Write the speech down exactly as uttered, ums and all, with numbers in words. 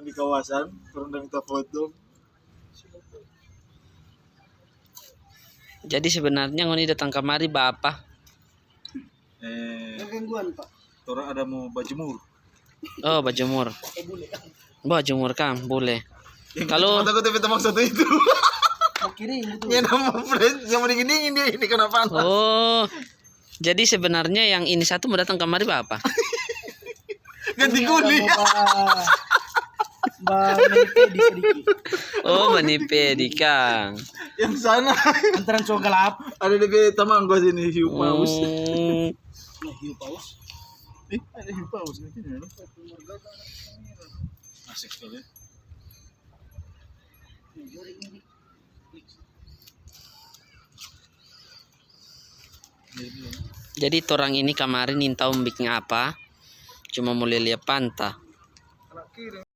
Di kawasan, torang da minta foto. Jadi sebenarnya ngoni datang kamari bapa? Eh, Gangguan, Pak. Torang ada mo bajemur. Oh, bajemur. Eh, bule. Bajemur kang, bule. Yang Kalau- kata gue tapi teman satu itu. Mau kirim gitu. Yang nama friend, yang mau dingin dingin dia ini kenapa? Oh, jadi sebenarnya yang ini satu mau datang kamari bapa? Ganti kulit. Ba, ba, meni pedi sedikit. Oh, meni pedi kang. Yang sana Antara cowok gelap. Ada di tamang gua sini hiu paus. Hmm, Nah, hiu paus. Eh, ada hiu paus nanti mana? Asik sekali. jadi torang ini kamarin nintau biking apa? Cuma mo lia-lia panta.